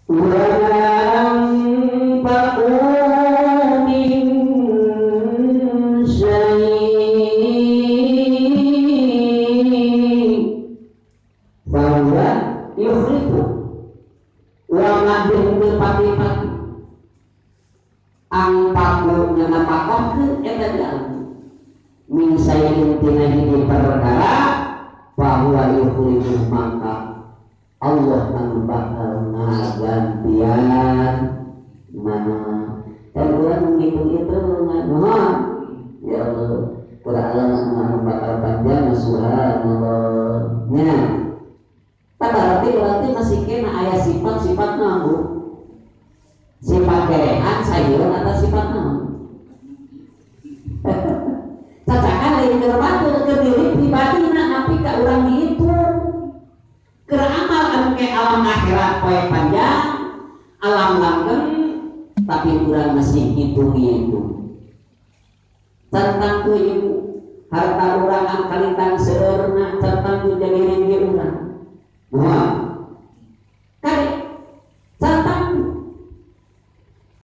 Wa anfaqu min syai' fahuwa yukhlifu. Wa ma jeung pati-pati angpaku nganapakohkeun eta jalma min sayin tina hiji perkara fahuwa yukhlifu, maka Allah anu bakal ngagantian mana. Dan urang ngitung-ngitung nuhun ya Allah, kurang Allah anu bakal panjang subhanallah nya. Tak berarti berarti masih kena aya sifat-sifat naon Bu? Sifat kerehan sayuran atau sifat naon? Cacakan lain keur batur keur diri pribadina nepi ka urang dihitung. Keur amal anu ke alam akhirat poe panjang, alam langgeng, tapi urang masih ngitung-ngitung. Centang ku ibu, harta urang anu kalintang seueurna, centang ku jadi ringgi urang. Wah,